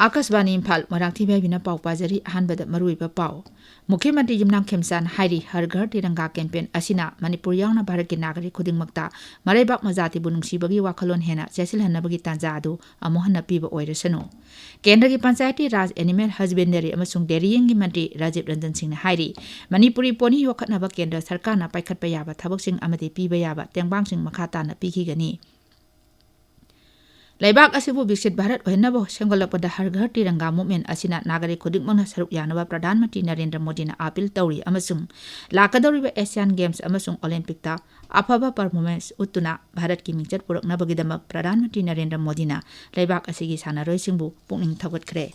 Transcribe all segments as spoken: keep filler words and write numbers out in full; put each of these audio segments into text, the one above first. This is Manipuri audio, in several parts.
ꯑꯥꯀꯥꯁꯕꯥꯅꯤ ꯏꯝꯐꯥꯜ, ꯃꯣꯏꯔꯥꯡꯊꯦꯝ ꯏꯕꯦꯕꯤꯅ ꯄꯥꯎ ꯄꯥꯖꯔꯤ꯫ ꯑꯍꯥꯟꯕꯗ ꯃꯔꯨꯑꯣꯏꯕ ꯄꯥꯎ꯫ ꯃꯨꯈ꯭ꯌ ꯃꯟꯇ꯭ꯔꯤ ꯌꯨꯝꯅꯥꯝ ꯈꯦꯝꯆꯥꯟ ꯍꯥꯏꯔꯤ, ꯍꯔ ꯘꯔ ꯇꯤꯔꯪꯒꯥ ꯀꯦꯝꯄꯦꯟ ꯑꯁꯤꯅ ꯃꯅꯤꯄꯨꯔ ꯌꯥꯎꯅ ꯚꯥꯔꯠꯀꯤ ꯅꯥꯒꯔꯤꯛ ꯈꯨꯗꯤꯡꯃꯛꯇ ꯃꯔꯩꯕꯥꯛ ꯃꯖꯥꯇꯤꯕꯨ ꯅꯨꯡꯁꯤꯕꯒꯤ ꯋꯥꯈꯜꯂꯣꯟ ꯍꯦꯟꯅ ꯆꯦꯠꯁꯤꯜꯍꯟꯅꯕꯒꯤ ꯇꯥꯟꯖꯥ ꯑꯗꯨ ꯑꯃꯨꯛ ꯍꯟꯅ ꯄꯤꯕ ꯑꯣꯏꯔꯁꯅꯨ꯫ ꯀꯦꯟꯗ꯭ꯔꯒꯤ ꯄꯟꯆꯥꯌꯇꯤ ꯔꯥꯖ, ꯑꯦꯅꯤꯃꯦꯜ ꯍꯁꯕꯦꯟꯗꯔꯤ ꯑꯃꯁꯨꯡ ꯗꯦꯔꯤꯌꯤꯡꯒꯤ ꯃꯟꯇ꯭ꯔꯤ ꯔꯥꯖꯤꯕ ꯔꯟꯖꯟ ꯁꯤꯡꯅ ꯍꯥꯏꯔꯤ, ꯃꯅꯤꯄꯨꯔꯤ ꯄꯣꯅꯤ ꯌꯣꯛꯈꯠꯅꯕ ꯀꯦꯟꯗ꯭ꯔ ꯁꯔꯀꯥꯔꯅ ꯄꯥꯏꯈꯠꯄ ꯌꯥꯕ ꯊꯕꯛꯁꯤꯡ ꯑꯃꯗꯤ ꯄꯤꯕ ꯌꯥꯕ ꯇꯦꯡꯕꯥꯡꯁꯤꯡ ꯃꯈꯥ ꯇꯥꯅ ꯄꯤꯈꯤꯒꯅꯤ꯫ ꯂꯩꯕꯥꯛ ꯑꯁꯤꯕꯨ ꯕꯤꯛꯁꯤꯠ ꯚꯥꯔꯠ ꯑꯣꯏꯍꯟꯅꯕ ꯁꯦꯝꯒꯠꯂꯛꯄꯗ ꯍꯔ ꯘꯔ ꯇꯤꯔꯪꯒꯥ ꯃꯨꯚꯃꯦꯟꯠ ꯑꯁꯤꯅ ꯅꯥꯒꯔꯤꯛ ꯈꯨꯗꯤꯡꯃꯛꯅ ꯁꯔꯨꯛ ꯌꯥꯅꯕ ꯄ꯭ꯔꯙꯥꯟ ꯃꯟꯇ꯭ꯔꯤ ꯅꯔꯦꯟꯗ꯭ꯔ ꯃꯣꯗꯤꯅ ꯑꯥꯄꯤꯜ ꯇꯧꯔꯤ ꯑꯃꯁꯨꯡ ꯂꯥꯛꯀꯗꯧꯔꯤꯕ ꯑꯦꯁꯤꯌꯥꯟ ꯒꯦꯝꯁ ꯑꯃꯁꯨꯡ ꯑꯣꯂꯦꯝꯄꯤꯛꯇ ꯑꯐꯕ ꯄꯔꯐꯣꯔꯃꯦꯟꯁ ꯎꯠꯇꯨꯅ ꯚꯥꯔꯠꯀꯤ ꯃꯤꯡꯆꯠ ꯄꯨꯔꯛꯅꯕꯒꯤꯗꯃꯛ ꯄ꯭ꯔꯙꯥꯟ ꯃꯟꯇ꯭ꯔꯤ ꯅꯔꯦꯟꯗ꯭ꯔ ꯃꯣꯗꯤꯅ ꯂꯩꯕꯥꯛ ꯑꯁꯤꯒꯤ ꯁꯥꯟꯅꯔꯣꯏꯁꯤꯡꯕꯨ ꯄꯨꯛꯅꯤꯡ ꯊꯧꯒꯠꯈ꯭ꯔꯦ꯫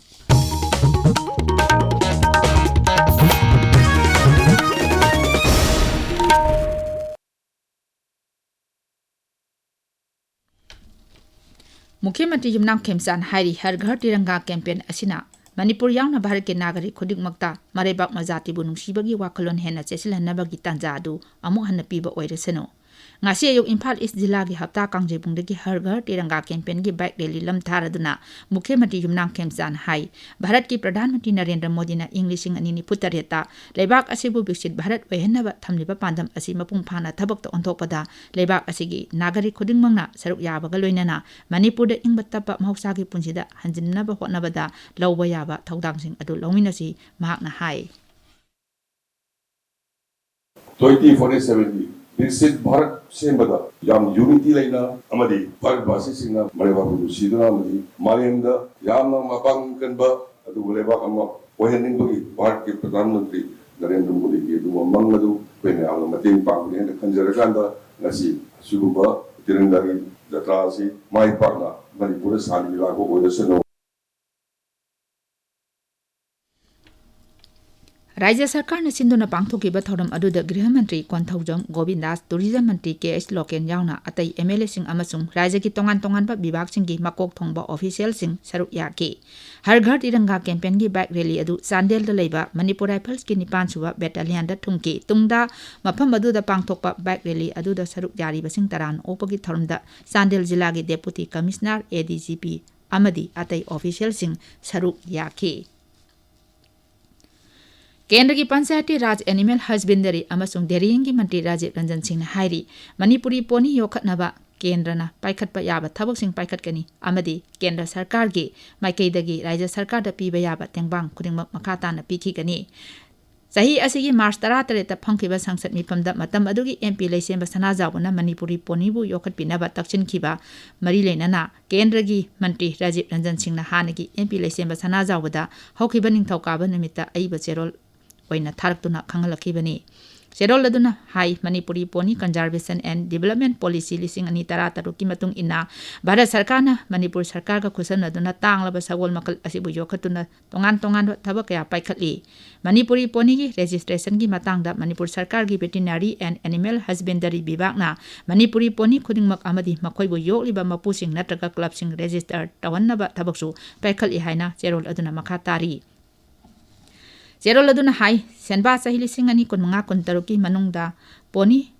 ꯃꯨꯈ꯭ꯌ ꯃꯟꯇ꯭ꯔꯤ ꯌꯨꯝꯅꯥꯝ ꯈꯦꯝꯆꯥꯟ ꯍꯥꯏꯔꯤ, ꯍꯔ ꯘꯔ ꯇꯤꯔꯪꯒꯥ ꯀꯦꯝꯄꯦꯟ ꯑꯁꯤꯅ ꯃꯅꯤꯄꯨꯔ ꯌꯥꯎꯅ ꯚꯥꯔꯠꯀꯤ ꯅꯥꯒꯔꯤꯛ ꯈꯨꯗꯤꯡꯃꯛꯇ ꯃꯔꯩꯕꯥꯛ ꯃꯖꯥꯇꯤꯕꯨ ꯅꯨꯡꯁꯤꯕꯒꯤ ꯋꯥꯈꯜꯂꯣꯟ ꯍꯦꯟꯅ ꯆꯦꯠꯁꯤꯜꯍꯟꯅꯕꯒꯤ ꯇꯥꯟꯖꯥ ꯑꯗꯨ ꯑꯃꯨꯛ ꯍꯟꯅ ꯄꯤꯕ ꯑꯣꯏꯔꯁꯅꯨ꯫ ꯉꯁꯤ ꯑꯌꯨꯛ ꯏꯝꯐꯥꯜ ꯏꯁ ꯖꯤꯂꯥꯒꯤ ꯍꯞꯇꯥ ꯀꯥꯡꯖꯩꯕꯨꯡꯗꯒꯤ ꯍꯔ ꯘꯔ ꯇꯤꯔꯪꯒꯥ ꯀꯦꯝꯄꯦꯟꯒꯤ ꯕꯥꯏꯛ ꯔꯦꯂꯤ ꯂꯝꯊꯥꯔꯗꯨꯅ ꯃꯨꯈ꯭ꯌ ꯃꯟꯇ꯭ꯔꯤ ꯌꯨꯝꯅꯥꯝ ꯈꯦꯝꯆꯥꯟ ꯍꯥꯏ, ꯚꯥꯔꯠꯀꯤ ꯄ꯭ꯔꯙꯥꯟ ꯃꯟꯇ꯭ꯔꯤ ꯅꯔꯦꯟꯗ꯭ꯔ ꯃꯣꯗꯤꯅ ꯏꯪ ꯂꯤꯁꯤꯡ ꯑꯅꯤ ꯅꯤꯐꯨ ꯇꯔꯦꯠꯇ ꯂꯩꯕꯥꯛ ꯑꯁꯤꯕꯨ ꯕꯤꯛꯁꯤꯠ ꯚꯥꯔꯠ ꯑꯣꯏꯍꯟꯅꯕ ꯊꯝꯂꯤꯕ ꯄꯥꯟꯗꯝ ꯑꯁꯤ ꯃꯄꯨꯡ ꯐꯥꯅ ꯊꯕꯛꯇ ꯑꯣꯟꯊꯣꯛꯄꯗ ꯂꯩꯕꯥꯛ ꯑꯁꯤꯒꯤ ꯅꯥꯒꯔꯤꯛ ꯈꯨꯗꯤꯡꯃꯛꯅ ꯁꯔꯨꯛ ꯌꯥꯕꯒ ꯂꯣꯏꯅꯅ ꯃꯅꯤꯄꯨꯔꯗ ꯏꯪꯕ ꯇꯞꯄ ꯃꯍꯧꯁꯥꯒꯤ ꯄꯨꯟꯁꯤꯗ ꯍꯟꯖꯤꯟꯅꯕ ꯍꯣꯠꯅꯕꯗ ꯂꯧꯕ ꯌꯥꯕ ꯊꯧꯗꯥꯡꯁꯤꯡ ꯑꯗꯨ ꯂꯧꯃꯤꯟꯅꯁꯤ, ꯃꯍꯥꯛꯅ ꯍꯥꯏ꯫ Twenty forty seven ꯒꯤ ꯕꯤꯛꯁꯤꯠ ꯚꯥꯔꯠ ꯁꯦꯝꯕꯗ ꯌꯥꯝ ꯌꯨꯅꯤꯇꯤ ꯂꯩꯅ ꯑꯃꯗꯤ ꯚꯥꯔꯠ ꯚꯥꯁꯤꯁꯤꯡꯅ ꯃꯔꯩꯕꯥꯛꯄꯨ ꯅꯨꯡꯁꯤꯗꯨꯅ ꯑꯃꯗꯤ ꯃꯥꯂꯦꯝꯗ ꯌꯥꯝꯅ ꯃꯄꯥꯡꯒꯜ ꯀꯟꯕ ꯑꯗꯨꯒꯨꯝꯕ ꯂꯩꯕꯥꯛ ꯑꯃ ꯑꯣꯏꯍꯟꯅꯤꯡꯕꯒꯤ ꯚꯥꯔꯠꯀꯤ ꯄ꯭ꯔꯙꯥꯟ ꯃꯟꯇ꯭ꯔꯤ ꯅꯔꯦꯟꯗ꯭ꯔ ꯃꯣꯗꯤꯒꯤ ꯑꯗꯨꯒꯨꯝꯕ ꯃꯪ ꯑꯗꯨ ꯑꯩꯈꯣꯏ ꯃꯌꯥꯝꯅ ꯃꯇꯦꯡ ꯄꯥꯡꯒꯅꯤ ꯍꯥꯏꯅ ꯈꯟꯖꯔꯀꯥꯟꯗ ꯉꯁꯤ ꯑꯁꯤꯒꯨꯝꯕ ꯇꯤꯔꯪꯒꯥꯒꯤ ꯖꯇ꯭ꯔꯥ ꯑꯁꯤ ꯃꯥꯏ ꯄꯥꯛꯅ ꯃꯅꯤꯄꯨꯔꯗ ꯁꯥꯟꯅꯕ ꯂꯥꯛꯄ ꯑꯣꯏꯔꯁꯅꯨ꯫ ꯔꯥꯖ꯭ꯌ ꯁꯔꯀꯥꯔꯅ ꯁꯤꯟꯗꯨꯅ ꯄꯥꯡꯊꯣꯛꯈꯤꯕ ꯊꯧꯔꯝ ꯑꯗꯨꯗ ꯒ꯭ꯔꯤꯍ ꯃꯟꯇ꯭ꯔꯤ ꯀꯣꯟꯊꯧꯖꯝ ꯒꯣꯕꯤꯟꯗꯥꯁ, ꯇꯨꯔꯤꯖꯝ ꯃꯟꯇ꯭ꯔꯤ ꯀꯦ ꯑꯩꯆ ꯂꯣꯀꯦꯟ ꯌꯥꯎꯅ ꯑꯇꯩ ꯑꯦꯝ ꯑꯦꯜ ꯑꯦꯁꯤꯡ ꯑꯃꯁꯨꯡ ꯔꯥꯖ꯭ꯌꯒꯤ ꯇꯣꯉꯥꯟ ꯇꯣꯉꯥꯟꯕ ꯕꯤꯚꯥꯒꯁꯤꯡꯒꯤ ꯃꯀꯣꯛ ꯊꯣꯡꯕ ꯑꯣꯐꯤꯁꯤꯌꯦꯜꯁꯤꯡ ꯁꯔꯨꯛ ꯌꯥꯈꯤ꯫ ꯍꯔ ꯘꯔ ꯇꯤꯔꯪꯒꯥ ꯀꯦꯝꯄꯦꯟꯒꯤ ꯕꯥꯏꯛ ꯔꯦꯂꯤ ꯑꯗꯨ ꯆꯥꯟꯗꯦꯜꯗ ꯂꯩꯕ ꯃꯅꯤꯄꯨꯔ ꯔꯥꯏꯐꯜꯁꯀꯤ ꯅꯤꯄꯥꯟ ꯁꯨꯕ ꯕꯦꯇꯥꯂꯤꯌꯟꯗ ꯊꯨꯡꯈꯤ꯫ ꯇꯨꯡꯗ ꯃꯐꯝ ꯑꯗꯨꯗ ꯄꯥꯡꯊꯣꯛꯄ ꯕꯥꯏꯛ ꯔꯦꯂꯤ ꯑꯗꯨꯗ ꯁꯔꯨꯛ ꯌꯥꯔꯤꯕꯁꯤꯡ ꯇꯔꯥꯝꯅ ꯑꯣꯛꯄꯒꯤ ꯊꯧꯔꯝꯗ ꯆꯥꯟꯗꯦꯜ ꯖꯤꯂꯥꯒꯤ ꯗꯦꯄꯨꯇꯤ ꯀꯃꯤꯁꯅꯔ, ꯑꯦ ꯗꯤ ꯖꯤ ꯄꯤ, ꯑꯃꯗꯤ ꯑꯇꯩ officialꯁꯤꯡ ꯁꯔꯨꯛ ꯌꯥꯈꯤ꯫ ꯀꯦꯟꯗ꯭ꯔꯒꯤ ꯄꯟꯆꯥꯌꯇꯤ ꯔꯥꯖ, ꯑꯦꯅꯤꯃꯦꯜ ꯍꯁꯕꯦꯟꯗꯔꯤ ꯑꯃꯁꯨꯡ ꯗꯦꯔꯤꯡꯒꯤ ꯃꯟꯇ꯭ꯔꯤ ꯔꯥꯖꯤꯕ ꯔꯟꯖꯟ ꯁꯤꯡꯅ ꯍꯥꯏꯔꯤ, ꯃꯅꯤꯄꯨꯔꯤ ꯄꯣꯅꯤ ꯌꯣꯛꯈꯠꯅꯕ ꯀꯦꯟꯗ꯭ꯔꯅ ꯄꯥꯏꯈꯠꯄ ꯌꯥꯕ ꯊꯕꯛꯁꯤꯡ ꯄꯥꯏꯈꯠꯀꯅꯤ ꯑꯃꯗꯤ ꯀꯦꯟꯗ꯭ꯔ ꯁꯔꯀꯥꯔꯒꯤ ꯃꯥꯏꯀꯩꯗꯒꯤ ꯔꯥꯖ꯭ꯌ ꯁꯔꯀꯥꯔꯗ ꯄꯤꯕ ꯌꯥꯕ ꯇꯦꯡꯕꯥꯡ ꯈꯨꯗꯤꯡꯃꯛ ꯃꯈꯥ ꯇꯥꯅ ꯄꯤꯈꯤꯒꯅꯤ꯫ ꯆꯍꯤ ꯑꯁꯤꯒꯤ ꯃꯥꯔꯆ ꯇꯔꯥꯇꯔꯦꯠꯇ ꯐꯝꯈꯤꯕ ꯁꯪꯁꯠ ꯃꯤꯐꯝꯗ ꯃꯇꯝ ꯑꯗꯨꯒꯤ MP ꯂꯩꯁꯦꯝꯕ ꯁꯅꯥꯖꯥꯎꯕꯅ ꯃꯅꯤꯄꯨꯔꯤ ꯄꯣꯅꯤꯕꯨ ꯌꯣꯛꯈꯠꯄꯤꯅꯕ ꯇꯛꯁꯤꯟꯈꯤꯕ ꯃꯔꯤ ꯂꯩꯅꯅ ꯀꯦꯟꯗ꯭ꯔꯒꯤ ꯃꯟꯇ꯭ꯔꯤ ꯔꯥꯖꯤꯕ ꯔꯟꯖꯟ ꯁꯤꯡꯅ ꯍꯥꯟꯅꯒꯤ MP ꯂꯩꯁꯦꯝꯕ ꯁꯅꯥꯖꯥꯎꯕꯗ ꯍꯧꯈꯤꯕ ꯅꯤꯡꯊꯧꯀꯥꯕ ꯅꯨꯃꯤꯠꯇ ꯑꯏꯕ ꯆꯦꯔꯣꯜ ꯑꯣꯏꯅ ꯊꯥꯔꯛꯇꯨꯅ ꯈꯪꯍꯜꯂꯛꯈꯤꯕꯅꯤ꯫ ꯆꯦꯔꯣꯜ ꯑꯗꯨꯅ ꯍꯥꯏ, Manipuri Pony Conservation and Development Policy ꯂꯤꯁꯤꯡ ꯑꯅꯤ ꯇꯔꯥꯇꯔꯨꯛꯀꯤ ꯃꯇꯨꯡ ꯏꯟꯅ ꯚꯥꯔꯠ ꯁꯔꯀꯥꯔꯅ ꯃꯅꯤꯄꯨꯔ ꯁꯔꯀꯥꯔꯒ ꯈꯨꯠꯁꯝꯅꯗꯨꯅ ꯇꯥꯡꯂꯕ ꯁꯒꯣꯜ ꯃꯈꯜ ꯑꯁꯤꯕꯨ ꯌꯣꯛꯈꯠꯇꯨꯅ ꯇꯣꯉꯥꯟ ꯇꯣꯉꯥꯟꯕ ꯊꯕꯛ ꯀꯌꯥ ꯄꯥꯏꯈꯠꯂꯤ꯫ ꯃꯅꯤꯄꯨꯔꯤ ꯄꯣꯅꯤꯒꯤ registrationꯒꯤ ꯃꯇꯥꯡꯗ ꯃꯅꯤꯄꯨꯔ ꯁꯔꯀꯥꯔꯒꯤ Veterinary and Animal Husbandry ꯕꯤꯚꯥꯒꯅ ꯃꯅꯤꯄꯨꯔꯤ ꯄꯣꯅꯤ ꯈꯨꯗꯤꯡꯃꯛ ꯑꯃꯗꯤ ꯃꯈꯣꯏꯕꯨ ꯌꯣꯛꯂꯤꯕ ꯃꯄꯨꯁꯤꯡ ꯅꯠꯇ꯭ꯔꯒ clubꯁꯤꯡ register ꯇꯧꯍꯟꯅꯕ ꯊꯕꯛꯁꯨ ꯄꯥꯏꯈꯠꯂꯤ ꯍꯥꯏꯅ ꯆꯦꯔꯣꯜ ꯑꯗꯨꯅ ꯃꯈꯥ ꯇꯥꯔꯤ꯫ ꯆꯦꯔꯣꯜ ꯑꯗꯨꯅ ꯍꯥꯏ, ꯁꯦꯟꯕꯥ ꯆꯍꯤ ꯂꯤꯁꯤꯡ ꯑꯅꯤ ꯀꯨꯟꯃꯉꯥ ꯀꯨꯟꯇꯔꯨꯛꯀꯤ ꯃꯅꯨꯡꯗ ꯄꯣꯅꯤ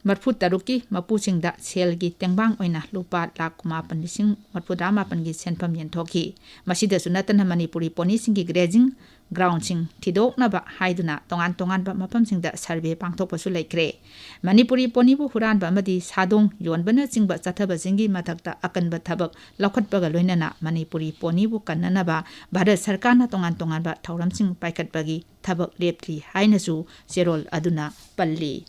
ꯃꯔꯤꯐꯨ ꯇꯔꯨꯛꯀꯤ ꯃꯄꯨꯁꯤꯡꯗ ꯁꯦꯜꯒꯤ ꯇꯦꯡꯕꯥꯡ ꯑꯣꯏꯅ ꯂꯨꯄꯥ ꯂꯥꯈ ꯀꯨꯟꯃꯥꯄꯟ ꯂꯤꯁꯤꯡ ꯃꯔꯤꯐꯨꯇꯔꯥ ꯃꯥꯄꯟꯒꯤ ꯁꯦꯟꯐꯝ ꯌꯦꯟꯊꯣꯛꯈꯤ꯫ ꯃꯁꯤꯗꯁꯨ ꯅꯠꯇꯅ ꯃꯅꯤꯄꯨꯔꯤ ꯄꯣꯅꯤꯁꯤꯡꯒꯤ grazing groundꯁꯤꯡ ꯊꯤꯗꯣꯛꯅꯕ ꯍꯥꯏꯗꯨꯅ ꯇꯣꯉꯥꯟ ꯇꯣꯉꯥꯟꯕ ꯃꯐꯝꯁꯤꯡꯗ survey ꯄꯥꯡꯊꯣꯛꯄꯁꯨ ꯂꯩꯈ꯭ꯔꯦ꯫ ꯃꯅꯤꯄꯨꯔꯤ ꯄꯣꯅꯤꯕꯨ ꯍꯨꯔꯥꯟꯕ ꯑꯃꯗꯤ ꯁꯥꯗꯣꯡ ꯌꯣꯟꯕꯅꯆꯤꯡꯕ ꯆꯠꯊꯕꯁꯤꯡꯒꯤ ꯃꯊꯛꯇ ꯑꯀꯟꯕ ꯊꯕꯛ ꯂꯧꯈꯠꯄꯒ ꯂꯣꯏꯅꯅ ꯃꯅꯤꯄꯨꯔꯤ ꯄꯣꯅꯤꯕꯨ ꯀꯟꯅꯅꯕ ꯚꯥꯔꯠ ꯁꯔꯀꯥꯔꯅ ꯇꯣꯉꯥꯟ ꯇꯣꯉꯥꯟꯕ ꯊꯧꯔꯝꯁꯤꯡ ꯄꯥꯏꯈꯠꯄꯒꯤ ꯊꯕꯛ ꯂꯦꯞꯇ꯭ꯔꯤ ꯍꯥꯏꯅꯁꯨ ꯆꯦꯔꯣꯜ ꯑꯗꯨꯅ ꯄꯜꯂꯤ꯫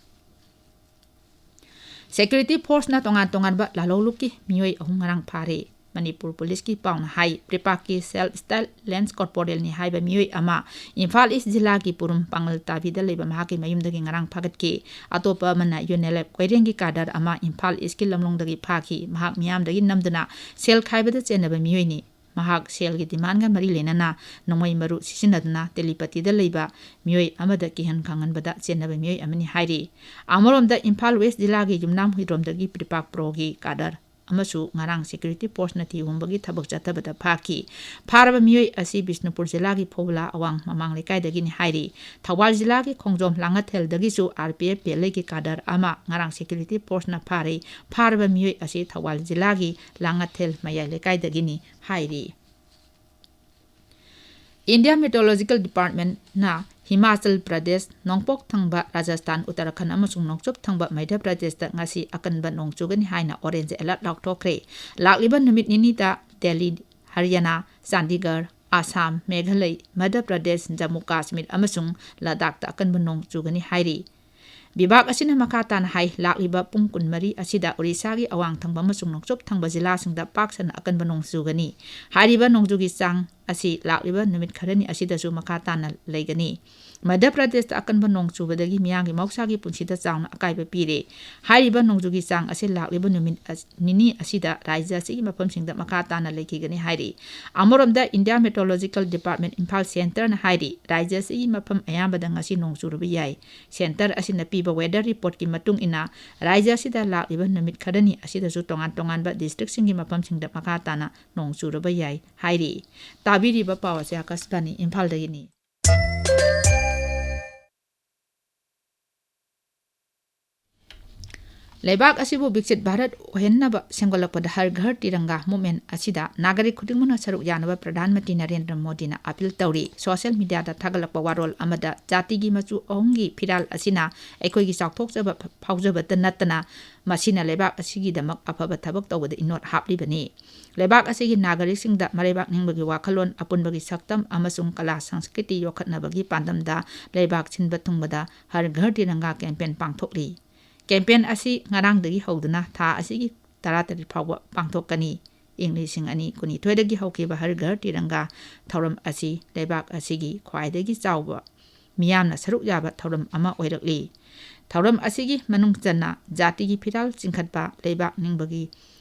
Security forceꯅ ꯇꯣꯉꯥꯟ ꯇꯣꯉꯥꯟꯕ ꯂꯥꯂꯣꯡꯂꯨꯞꯀꯤ ꯃꯤꯑꯣꯏ ꯑꯍꯨꯝ ꯉꯔꯥꯡ ꯐꯥꯔꯦ꯫ ꯃꯅꯤꯄꯨꯔ ꯄꯨꯂꯤꯁꯀꯤ ꯄꯥꯎꯅ ꯍꯥꯏ, ꯄ꯭ꯔꯤꯄꯥꯛꯀꯤ self styled lance corporalꯅꯤ ꯍꯥꯏꯕ ꯃꯤꯑꯣꯏ ꯑꯃ ꯏꯝꯐꯥꯜ ꯏꯁ ꯖꯤꯂꯥꯒꯤ ꯄꯨꯔꯨꯝ ꯄꯥꯡꯒꯜ ꯇꯥꯕꯤꯗ ꯂꯩꯕ ꯃꯍꯥꯛꯀꯤ ꯃꯌꯨꯝꯗꯒꯤ ꯉꯔꯥꯡ ꯐꯥꯒꯠꯈꯤ꯫ ꯑꯇꯣꯞꯄ ꯑꯃꯅ ꯌꯨꯅꯦꯂꯦꯞ ꯀꯣꯏꯔꯦꯡꯒꯤ ꯀꯥꯗꯔ ꯑꯃ ꯏꯝꯐꯥꯜ ꯏꯁꯀꯤ ꯂꯝꯂꯣꯡꯗꯒꯤ ꯐꯥꯈꯤ꯫ ꯃꯍꯥꯛ ꯃꯤꯌꯥꯝꯗꯒꯤ ꯅꯝꯗꯨꯅ ꯁꯦꯜ ꯈꯥꯏꯕꯗ ꯆꯦꯟꯅꯕ ꯃꯤꯑꯣꯏꯅꯤ꯫ ꯃꯍꯥꯛ ꯁꯦꯜꯒꯤ demandꯒ ꯃꯔꯤ ꯂꯩꯅꯅ ꯅꯣꯡꯃꯩ ꯃꯔꯨ ꯁꯤꯖꯤꯟꯅꯗꯨꯅ ꯇꯦꯂꯤꯄꯇꯤꯗ ꯂꯩꯕ ꯃꯤꯑꯣꯏ ꯑꯃꯗ ꯀꯤꯍꯟ ꯈꯪꯍꯟꯕꯗ ꯆꯦꯟꯅꯕ ꯃꯤꯑꯣꯏ ꯑꯃꯅꯤ ꯍꯥꯏꯔꯤ꯫ ꯑꯃꯔꯣꯝꯗ ꯏꯝꯐꯥꯜ ꯋꯦꯁ ꯖꯤꯂꯥꯒꯤ ꯌꯨꯝꯅꯥꯝ ꯍꯨꯏꯗ꯭ꯔꯣꯝꯗꯒꯤ ꯄ꯭ꯔꯤꯄꯥꯛ ꯄ꯭ꯔꯣꯒꯤ ꯀꯥꯗꯔ ꯑꯃꯁꯨ ꯉꯔꯥꯡ security forceꯅ ꯊꯤꯍꯨꯝꯕꯒꯤ ꯊꯕꯛ ꯆꯠꯊꯕꯗ ꯐꯥꯈꯤ꯫ ꯐꯥꯔꯕ ꯃꯤꯑꯣꯏ ꯑꯁꯤ ꯕꯤꯁꯅꯨꯄꯨꯔ ꯖꯤꯂꯥꯒꯤ ꯐꯧꯂꯥ ꯑꯋꯥꯡ ꯃꯃꯥꯡ ꯂꯩꯀꯥꯏꯗꯒꯤꯅꯤ ꯍꯥꯏꯔꯤ꯫ ꯊꯧꯕꯥꯜ ꯖꯤꯂꯥꯒꯤ ꯈꯣꯡꯖꯣꯝ ꯂꯥꯡꯉꯊꯦꯜꯗꯒꯤꯁꯨ R P F ꯄꯦꯂꯩꯒꯤ cadre ꯑꯃ ꯉꯔꯥꯡ security forceꯅ ꯐꯥꯔꯤ꯫ ꯐꯥꯔꯕ ꯃꯤꯑꯣꯏ ꯑꯁꯤ ꯊꯧꯕꯥꯜ ꯖꯤꯂꯥꯒꯤ ꯂꯥꯡꯉꯊꯦꯜ ꯃꯌꯥꯏ ꯂꯩꯀꯥꯏꯗꯒꯤꯅꯤ ꯍꯥꯏꯔꯤ꯫ India Meteorological Departmentꯅ ꯍꯤꯃꯥꯆꯜ ꯄ꯭ꯔꯗꯦꯁ, ꯅꯣꯡꯄꯣꯛ ꯊꯪꯕ ꯔꯥꯖꯁꯊꯥꯟ, ꯎꯠꯇꯔꯥꯈꯟꯗ ꯑꯃꯁꯨꯡ ꯅꯣꯡꯆꯨꯞ ꯊꯪꯕ ꯃꯙ꯭ꯌ ꯄ꯭ꯔꯗꯦꯁꯇ ꯉꯁꯤ ꯑꯀꯟꯕ ꯅꯣꯡ ꯆꯨꯒꯅꯤ ꯍꯥꯏꯅ orange alert ꯂꯥꯎꯊꯣꯛꯈ꯭ꯔꯦ꯫ ꯂꯥꯛꯂꯤꯕ ꯅꯨꯃꯤꯠ ꯅꯤꯅꯤꯗ ꯗꯦꯜꯂꯤ, ꯍꯔꯤꯌꯥꯅꯥ, ꯆꯥꯟꯗꯤꯒꯔ, ꯑꯁꯥꯝ, ꯃꯦꯘꯥꯂꯌ, ꯃꯙ꯭ꯌ ꯄ꯭ꯔꯗꯦꯁ, ꯖꯝꯃꯨ ꯀꯥꯁꯃꯤꯔ ꯑꯃꯁꯨꯡ ꯂꯗꯥꯈꯇ ꯑꯀꯟꯕ ꯅꯣꯡ ꯆꯨꯒꯅꯤ ꯍꯥꯏꯔꯤ꯫ ꯕꯤꯚꯥꯒ ꯑꯁꯤꯅ ꯃꯈꯥ ꯇꯥꯅ ꯍꯥꯏ, ꯂꯥꯛꯂꯤꯕ ꯄꯨꯡ ꯀꯨꯟꯃꯔꯤ ꯑꯁꯤꯗ ꯑꯣꯔꯤꯁꯥꯒꯤ ꯑꯋꯥꯡ ꯊꯪꯕ ꯑꯃꯁꯨꯡ ꯅꯣꯡꯆꯨꯞ ꯊꯪꯕ ꯖꯤꯂꯥꯁꯤꯡꯗ ꯄꯥꯛ ꯁꯟꯅ ꯑꯀꯟꯕ ꯅꯣꯡ ꯆꯨꯒꯅꯤ꯫ ꯍꯥꯏꯔꯤꯕ ꯅꯣꯡꯖꯨꯒꯤ ꯆꯥꯡ ꯑꯁꯤ ꯂꯥꯛꯂꯤꯕ ꯅꯨꯃꯤꯠ ꯈꯔꯅꯤ ꯑꯁꯤꯗꯁꯨ ꯃꯈꯥ ꯇꯥꯅ ꯂꯩꯒꯅꯤ꯫ ꯃꯙ꯭ꯌ ꯄ꯭ꯔꯗꯦꯁꯇ ꯑꯀꯟꯕ ꯅꯣꯡ ꯆꯨꯕꯗꯒꯤ ꯃꯤꯌꯥꯝꯒꯤ ꯃꯍꯧꯁꯥꯒꯤ ꯄꯨꯟꯁꯤꯗ ꯆꯥꯎꯅ ꯑꯀꯥꯏꯕ ꯄꯤꯔꯦ꯫ ꯍꯥꯏꯔꯤꯕ ꯅꯣꯡꯖꯨꯒꯤ ꯆꯥꯡ ꯑꯁꯤ ꯂꯥꯛꯂꯤꯕ ꯅꯨꯃꯤꯠ ꯑꯁ-, ꯅꯤꯅꯤ ꯑꯁꯤꯗ ꯔꯥꯖ꯭ꯌ ꯑꯁꯤꯒꯤ ꯃꯐꯝꯁꯤꯡꯗ ꯃꯈꯥ ꯇꯥꯅ ꯂꯩꯈꯤꯒꯅꯤ ꯍꯥꯏꯔꯤ꯫ ꯑꯃꯔꯣꯝꯗ, India Meteorological Department ꯏꯝꯐꯥꯜ centreꯅ ꯍꯥꯏꯔꯤ, ꯔꯥꯖ꯭ꯌ ꯑꯁꯤꯒꯤ ꯃꯐꯝ ꯑꯌꯥꯝꯕꯗ ꯉꯁꯤ ꯅꯣꯡ ꯆꯨꯔꯕ ꯌꯥꯏ꯫ Centre ꯑꯁꯤꯅ ꯄꯤꯕ weather reportꯀꯤ ꯃꯇꯨꯡ ꯏꯟꯅ, ꯔꯥꯖ꯭ꯌ ꯑꯁꯤꯗ ꯂꯥꯛꯂꯤꯕ ꯅꯨꯃꯤꯠ ꯈꯔꯅꯤ ꯑꯁꯤꯗꯁꯨ ꯇꯣꯉꯥꯟ ꯇꯣꯉꯥꯟꯕ districtꯁꯤꯡꯒꯤ ꯃꯐꯝꯁꯤꯡꯗ ꯃꯈꯥ ꯇꯥꯅ ꯅꯣꯡ ꯆꯨꯔꯕ ꯌꯥꯏ ꯍꯥꯏꯔꯤ꯫ ꯇꯥꯕꯤꯔꯤꯕ ꯄꯥꯎ ꯑꯁꯤ ꯑꯀꯥꯁꯕꯥꯅꯤ ꯏꯝꯐꯥꯜꯗꯒꯤꯅꯤ꯫ ꯂꯩꯕꯥꯛ ꯑꯁꯤꯕꯨ ꯕꯤꯛꯁꯤꯠ ꯚꯥꯔꯠ ꯑꯣꯏꯍꯟꯅꯕ ꯁꯦꯝꯒꯠꯂꯛꯄꯗ ꯍꯔ ꯘꯔ ꯇꯤꯔꯪꯒꯥ movement ꯑꯁꯤꯗ ꯅꯥꯒꯔꯤꯛ ꯈꯨꯗꯤꯡꯃꯛꯅ ꯁꯔꯨꯛ ꯌꯥꯅꯕ ꯄ꯭ꯔꯙꯥꯟ ꯃꯟꯇ꯭ꯔꯤ ꯅꯔꯦꯟꯗ꯭ꯔ ꯃꯣꯗꯤꯅ appeal ꯇꯧꯔꯤ꯫ Social mediaꯗ ꯊꯥꯒꯠꯂꯛꯄ ꯋꯥꯔꯣꯜ ꯑꯃꯗ ꯖꯥꯇꯤꯒꯤ ꯃꯆꯨ ꯑꯍꯨꯝꯒꯤ ꯐꯤꯔꯥꯜ ꯑꯁꯤꯅ ꯑꯩꯈꯣꯏꯒꯤ ꯆꯥꯎꯊꯣꯛꯆꯕ ꯐꯥꯎꯖꯕꯇ ꯅꯠꯇꯅ ꯃꯁꯤꯅ ꯂꯩꯕꯥꯛ ꯑꯁꯤꯒꯤꯗꯃꯛ ꯑꯐꯕ ꯊꯕꯛ ꯇꯧꯕꯗ ꯏꯅꯣꯠ ꯍꯥꯞꯂꯤꯕꯅꯤ꯫ ꯂꯩꯕꯥꯛ ꯑꯁꯤꯒꯤ ꯅꯥꯒꯔꯤꯛꯁꯤꯡꯗ ꯃꯔꯩꯕꯥꯛ ꯅꯤꯡꯕꯒꯤ ꯋꯥꯈꯜꯂꯣꯟ, ꯑꯄꯨꯟꯕꯒꯤ ꯁꯛꯇꯝ ꯑꯃꯁꯨꯡ ꯀꯂꯥ ꯁꯪꯁꯀ꯭ꯔꯤꯇꯤ ꯌꯣꯛꯈꯠꯅꯕꯒꯤ ꯄꯥꯟꯗꯝꯗ ꯂꯩꯕꯥꯛ ꯁꯤꯟꯕ ꯊꯨꯡꯕꯗ ꯍꯔ ꯘꯔ ꯇꯤꯔꯪꯒꯥ campaign ꯄꯥꯡꯊꯣꯛꯂꯤ꯫ Campaign ꯑꯁꯤ ꯉꯔꯥꯡꯗꯒꯤ ꯍꯧꯗꯨꯅ ꯊꯥ ꯑꯁꯤꯒꯤ ꯇꯔꯥꯇꯔꯦꯠ ꯐꯥꯎꯕ ꯄꯥꯡꯊꯣꯛꯀꯅꯤ꯫ ꯏꯪ ꯂꯤꯁꯤꯡ ꯑꯅꯤ ꯀꯨꯟꯅꯤꯊꯣꯏꯗꯒꯤ ꯍꯧꯈꯤꯕ ꯍꯔ ꯘꯔ ꯇꯤꯔꯪꯒꯥ ꯊꯧꯔꯝ ꯑꯁꯤ ꯂꯩꯕꯥꯛ ꯑꯁꯤꯒꯤ ꯈ꯭ꯋꯥꯏꯗꯒꯤ ꯆꯥꯎꯕ ꯃꯤꯌꯥꯝꯅ ꯁꯔꯨꯛ ꯌꯥꯕ ꯊꯧꯔꯝ ꯑꯃ ꯑꯣꯏꯔꯛꯂꯤ꯫ ꯊꯧꯔꯝ ꯑꯁꯤꯒꯤ ꯃꯅꯨꯡ ꯆꯟꯅ ꯖꯥꯇꯤꯒꯤ ꯐꯤꯔꯥꯜ ꯆꯤꯡꯈꯠꯄ, ꯂꯩꯕꯥꯛ ꯅꯤꯡꯕꯒꯤ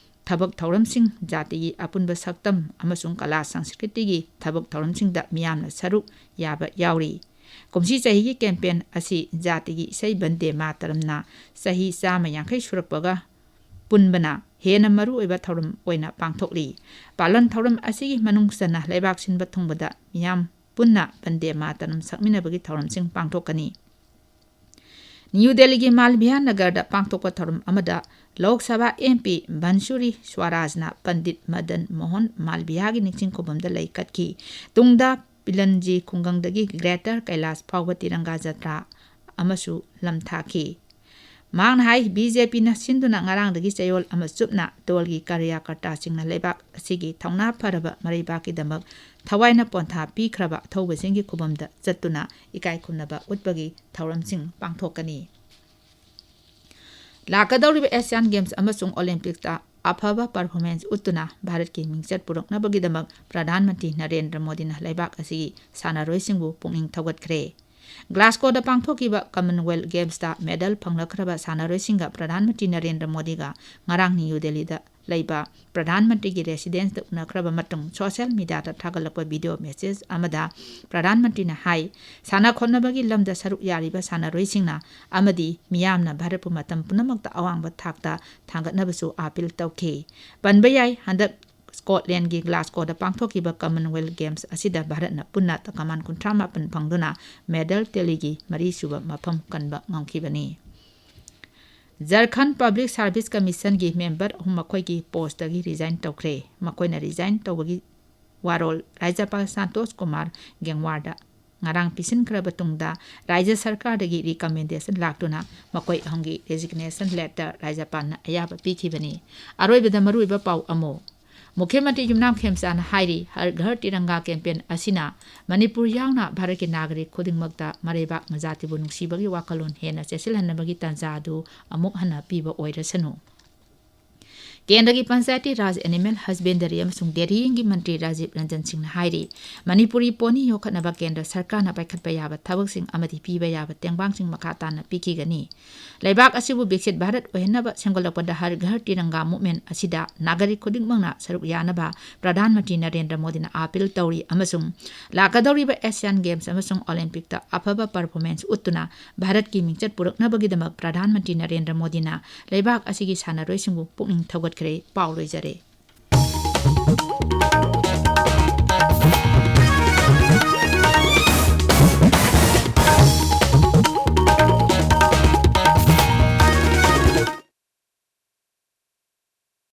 ꯊꯕꯛ ꯊꯧꯔꯝꯁꯤꯡ, ꯖꯥꯇꯤꯒꯤ ꯑꯄꯨꯟꯕ ꯁꯛꯇꯝ ꯑꯃꯁꯨꯡ ꯀꯂꯥ ꯁꯪꯁꯀ꯭ꯔꯤꯇꯤꯒꯤ ꯊꯕꯛ ꯊꯧꯔꯝꯁꯤꯡꯗ ꯃꯤꯌꯥꯝꯅ ꯁꯔꯨꯛ ꯌꯥꯕ ꯌꯥꯎꯔꯤ꯫ ꯀꯨꯝꯁꯤ ꯆꯍꯤꯒꯤ campaign ꯑꯁꯤ ꯖꯥꯇꯤꯒꯤ ꯏꯁꯩ ꯕꯟꯗꯦ ꯃꯥꯇꯔꯝꯅ ꯆꯍꯤ ꯆꯥꯝꯃ ꯌꯥꯡꯈꯩ ꯁꯨꯔꯛꯄꯒ ꯄꯨꯟꯕꯅ ꯍꯦꯟꯅ ꯃꯔꯨꯑꯣꯏꯕ ꯊꯧꯔꯝ ꯑꯣꯏꯅ ꯄꯥꯡꯊꯣꯛꯂꯤ꯫ ꯄꯥꯂꯟ ꯊꯧꯔꯝ ꯑꯁꯤꯒꯤ ꯃꯅꯨꯡ ꯆꯟꯅ ꯂꯩꯕꯥꯛ ꯁꯤꯟꯕ ꯊꯨꯡꯕꯗ ꯃꯤꯌꯥꯝ ꯄꯨꯟꯅ ꯕꯟꯗꯦ ꯃꯥꯇꯔꯝ ꯁꯛꯃꯤꯟꯅꯕꯒꯤ ꯊꯧꯔꯝꯁꯤꯡ ꯄꯥꯡꯊꯣꯛꯀꯅꯤ꯫ ꯅ꯭ꯌꯨ ꯗꯦꯜꯂꯤꯒꯤ ꯃꯥꯜꯕꯤꯌꯥ ꯅꯒꯔꯗ ꯄꯥꯡꯊꯣꯛꯄ ꯊꯧꯔꯝ ꯑꯃꯗ ꯂꯣꯛ ꯁꯚꯥ ꯑꯦꯝ ꯄꯤ ꯕꯟꯁꯨꯔꯤ ꯁ꯭ꯋꯥꯔꯥꯖꯅ ꯄꯟꯗꯤꯠ ꯃꯗꯟ ꯃꯣꯍꯟ ꯃꯥꯜꯕꯤꯌꯥꯒꯤ ꯅꯤꯡꯁꯤꯡ ꯈꯨꯕꯝꯗ ꯂꯩ ꯀꯠꯈꯤ꯫ ꯇꯨꯡꯗ ꯄꯤꯂꯟꯖꯤ ꯈꯨꯡꯒꯪꯗꯒꯤ ꯒ꯭ꯔꯦꯇꯔ ꯀꯩꯂꯥꯁ ꯐꯥꯎꯕ ꯇꯤꯔꯪꯒꯥ ꯖꯇ꯭ꯔꯥ ꯑꯃꯁꯨ ꯂꯝꯊꯥꯈꯤ꯫ ꯃꯍꯥꯛꯅ ꯍꯥꯏ, ꯕꯤ ꯖꯦ ꯄꯤꯅ ꯁꯤꯟꯗꯨꯅ ꯉꯔꯥꯡꯗꯒꯤ ꯆꯌꯣꯜ ꯑꯃ ꯆꯨꯞꯅ ꯗꯣꯜꯒꯤ ꯀꯥꯔꯌꯥꯀꯔꯇꯥꯁꯤꯡꯅ ꯂꯩꯕꯥꯛ ꯑꯁꯤꯒꯤ ꯊꯧꯅꯥ ꯐꯔꯕ ꯃꯔꯩꯕꯥꯛꯀꯤꯗꯃꯛ ꯊꯋꯥꯏꯅ ꯄꯣꯟꯊꯥ ꯄꯤꯈ꯭ꯔꯕ ꯑꯊꯧꯕꯁꯤꯡꯒꯤ ꯈꯨꯕꯝꯗ ꯆꯠꯇꯨꯅ ꯏꯀꯥꯏ ꯈꯨꯝꯅꯕ ꯎꯠꯄꯒꯤ ꯊꯧꯔꯝꯁꯤꯡ ꯄꯥꯡꯊꯣꯛꯀꯅꯤ꯫ ꯂꯥꯛꯀꯗꯧꯔꯤꯕ ꯑꯦꯁꯤꯌꯥꯟ ꯒꯦꯝꯁ ꯑꯃꯁꯨꯡ ꯑꯣꯂꯦꯝꯄꯤꯛꯁꯇ ꯑꯐꯕ ꯄꯔꯐꯣꯔꯃꯦꯟꯁ ꯎꯠꯇꯨꯅ ꯚꯥꯔꯠꯀꯤ ꯃꯤꯡꯆꯠ ꯄꯨꯔꯛꯅꯕꯒꯤꯗꯃꯛ ꯄ꯭ꯔꯙꯥꯟ ꯃꯟꯇ꯭ꯔꯤ ꯅꯔꯦꯟꯗ꯭ꯔ ꯃꯣꯗꯤꯅ ꯂꯩꯕꯥꯛ ꯑꯁꯤꯒꯤ ꯁꯥꯟꯅꯔꯣꯏꯁꯤꯡꯕꯨ ꯄꯨꯛꯅꯤꯡ ꯊꯧꯒꯠꯈ꯭ꯔꯦ꯫ ꯒ꯭ꯂꯥꯁꯀꯣꯗ ꯄꯥꯡꯊꯣꯛꯈꯤꯕ ꯀꯃꯟꯋꯦꯜꯊ ꯒꯦꯝꯁꯇ ꯃꯦꯗꯜ ꯐꯪꯂꯛꯈ꯭ꯔꯕ ꯁꯥꯟꯅꯔꯣꯏꯁꯤꯡꯒ ꯄ꯭ꯔꯙꯥꯟ ꯃꯟꯇ꯭ꯔꯤ ꯅꯔꯦꯟꯗ꯭ꯔ ꯃꯣꯗꯤꯒ ꯉꯔꯥꯡ ꯅ꯭ꯌꯨ ꯗꯦꯜꯂꯤꯗ ꯂꯩꯕ ꯄ꯭ꯔꯙꯥꯟ ꯃꯟꯇ꯭ꯔꯤꯒꯤ ꯔꯦꯁꯤꯗꯦꯟꯁꯇ ꯎꯅꯈ꯭ꯔꯕ ꯃꯇꯨꯡ ꯁꯣꯁꯤꯌꯦꯜ ꯃꯤꯗꯤꯌꯥꯗ ꯊꯥꯒꯠꯂꯛꯄ ꯚꯤꯗꯤꯑꯣ ꯃꯦꯁꯦꯖ ꯑꯃꯗ ꯄ꯭ꯔꯙꯥꯟ ꯃꯟꯇ꯭ꯔꯤꯅ ꯍꯥꯏ, ꯁꯥꯟꯅ ꯈꯣꯠꯅꯕꯒꯤ ꯂꯝꯗ ꯁꯔꯨꯛ ꯌꯥꯔꯤꯕ ꯁꯥꯟꯅꯔꯣꯏꯁꯤꯡꯅ ꯑꯃꯗꯤ ꯃꯤꯌꯥꯝꯅ ꯚꯥꯔꯠꯄꯨ ꯃꯇꯝ ꯄꯨꯝꯅꯃꯛꯇ ꯑꯋꯥꯡꯕ ꯊꯥꯛꯇ ꯊꯥꯡꯒꯠꯅꯕꯁꯨ ꯑꯥꯄꯤꯜ ꯇꯧꯈꯤ꯫ ꯄꯟꯕ ꯌꯥꯏ, ꯍꯟꯗꯛ ꯁ꯭ꯀꯣꯠꯂꯦꯟꯒꯤ ꯒ꯭ꯂꯥꯁꯀꯣꯗ ꯄꯥꯡꯊꯣꯛꯈꯤꯕ ꯀꯃꯟꯋꯦꯜꯊ ꯒꯦꯝꯁ ꯑꯁꯤꯗ ꯚꯥꯔꯠꯅ ꯄꯨꯟꯅ ꯇꯀꯃꯥꯟ ꯀꯨꯟꯊ꯭ꯔꯥ ꯃꯥꯄꯟ ꯐꯪꯗꯨꯅ ꯃꯦꯗꯜ ꯇꯦꯂꯤꯒꯤ ꯃꯔꯤꯁꯨꯕ ꯃꯐꯝ ꯀꯟꯕ ꯉꯝꯈꯤꯕꯅꯤ꯫ ꯖꯔꯈꯟ ꯄꯕ꯭ꯂꯤꯛ ꯁꯥꯔꯚꯤꯁ ꯀꯃꯤꯁꯟꯒꯤ ꯃꯦꯝꯕꯔ ꯑꯍꯨꯝ ꯃꯈꯣꯏꯒꯤ ꯄꯣꯁꯇꯒꯤ ꯔꯤꯖꯥꯏꯟ ꯇꯧꯈ꯭ꯔꯦ꯫ ꯃꯈꯣꯏꯅ ꯔꯤꯖꯥꯏꯟ ꯇꯧꯕꯒꯤ ꯋꯥꯔꯣꯜ ꯔꯥꯖ꯭ꯌꯄꯥꯜ ꯁꯟꯇꯣꯁ ꯀꯨꯃꯥꯔ ꯒꯦꯡꯋꯥꯔꯗ ꯉꯔꯥꯡ ꯄꯤꯁꯤꯟꯈ꯭ꯔꯕ ꯇꯨꯡꯗ ꯔꯥꯖ꯭ꯌ ꯁꯔꯀꯥꯔꯗꯒꯤ ꯔꯤꯀꯃꯦꯟꯗꯦꯁꯟ ꯂꯥꯛꯇꯨꯅ ꯃꯈꯣꯏ ꯑꯍꯨꯝꯒꯤ ꯔꯦꯖꯤꯒꯅꯦꯁꯟ ꯂꯦꯇꯔ ꯔꯥꯖ꯭ꯌꯄꯥꯜꯅ ꯑꯌꯥꯕ ꯄꯤꯈꯤꯕꯅꯤ꯫ ꯑꯔꯣꯏꯕꯗ ꯃꯔꯨꯑꯣꯏꯕ ꯄꯥꯎ ꯑꯃꯨꯛ꯫ ꯃꯨꯈ꯭ꯌ ꯃꯟꯇ꯭ꯔꯤ ꯌꯨꯝꯅꯥꯝ ꯈꯦꯝꯆꯥꯟꯅ ꯍꯥꯏꯔꯤ, ꯍꯔ ꯘꯔ ꯇꯤꯔꯪꯒꯥ ꯀꯦꯝꯄꯦꯟ ꯑꯁꯤꯅ ꯃꯅꯤꯄꯨꯔ ꯌꯥꯎꯅ ꯚꯥꯔꯠꯀꯤ ꯅꯥꯒꯔꯤꯛ ꯈꯨꯗꯤꯡꯃꯛꯇ ꯃꯔꯩꯕꯥꯛ ꯖꯥꯇꯤꯕꯨ ꯅꯨꯡꯁꯤꯕꯒꯤ ꯋꯥꯈꯜꯂꯣꯟ ꯍꯦꯟꯅ ꯆꯦꯠꯁꯤꯜꯍꯟꯅꯕꯒꯤ ꯇꯥꯟꯖꯥ ꯑꯗꯨ ꯑꯃꯨꯛ ꯍꯟꯅ ꯄꯤꯕ ꯑꯣꯏꯔꯁꯅꯨ꯫ ꯀꯦꯟꯗ꯭ꯔꯒꯤ ꯄꯟꯆꯥꯌꯇꯤ ꯔꯥꯖ, ꯑꯦꯅꯤꯃꯦꯜ ꯍꯁꯕꯦꯟꯗꯔꯤ ꯑꯃꯁꯨꯡ ꯗꯦꯔꯤꯒꯤ ꯃꯟꯇ꯭ꯔꯤ ꯔꯥꯖꯤꯕ ꯔꯟꯖꯟ ꯁꯤꯡꯅ ꯍꯥꯏꯔꯤ, ꯃꯅꯤꯄꯨꯔꯤ ꯄꯣꯅꯤ ꯌꯣꯛꯈꯠꯅꯕ ꯀꯦꯟꯗ꯭ꯔ ꯁꯔꯀꯥꯔꯅ ꯄꯥꯏꯈꯠꯄ ꯌꯥꯕ ꯊꯕꯛꯁꯤꯡ ꯑꯃꯗꯤ ꯄꯤꯕ ꯌꯥꯕ ꯇꯦꯡꯕꯥꯡꯁꯤꯡ ꯃꯈꯥ ꯇꯥꯅ ꯄꯤꯈꯤꯒꯅꯤ꯫ ꯂꯩꯕꯥꯛ ꯑꯁꯤꯕꯨ ꯕꯤꯛꯁꯤꯠ ꯚꯥꯔꯠ ꯑꯣꯏꯍꯟꯅꯕ ꯁꯦꯝꯒꯠꯂꯛꯄꯗ ꯍꯔ ꯘꯔ ꯇꯤꯔꯪꯒꯥ ꯃꯨꯚꯃꯦꯟꯠ ꯑꯁꯤꯗ ꯅꯥꯒꯔꯤꯛ ꯈꯨꯗꯤꯡꯃꯛꯅ ꯁꯔꯨꯛ ꯌꯥꯅꯕ ꯄ꯭ꯔꯙꯥꯟ ꯃꯟꯇ꯭ꯔꯤ ꯅꯔꯦꯟꯗ꯭ꯔ ꯃꯣꯗꯤꯅ ꯑꯥꯄꯤꯜ ꯇꯧꯔꯤ ꯑꯃꯁꯨꯡ ꯂꯥꯛꯀꯗꯧꯔꯤꯕ ꯑꯦꯁꯤꯌꯥꯟ ꯒꯦꯝꯁ ꯑꯃꯁꯨꯡ ꯑꯣꯂꯦꯝꯄꯤꯛꯇ ꯑꯐꯕ ꯄꯔꯐꯣꯔꯃꯦꯟꯁ ꯎꯠꯇꯨꯅ ꯚꯥꯔꯠꯀꯤ ꯃꯤꯡꯆꯠ ꯄꯨꯔꯛꯅꯕꯒꯤꯗꯃꯛ ꯄ꯭ꯔꯙꯥꯟ ꯃꯟꯇ꯭ꯔꯤ ꯅꯔꯦꯟꯗ꯭ꯔ ꯃꯣꯗꯤꯅ ꯂꯩꯕꯥꯛ ꯑꯁꯤꯒꯤ ꯁꯥꯟꯅꯔꯣꯏꯁꯤꯡꯕꯨ ꯄꯨꯛꯅꯤꯡ ꯊꯧꯒꯠꯈ꯭ꯔꯦ꯫ ꯄꯥꯎ ꯂꯣꯏꯖꯔꯦ꯫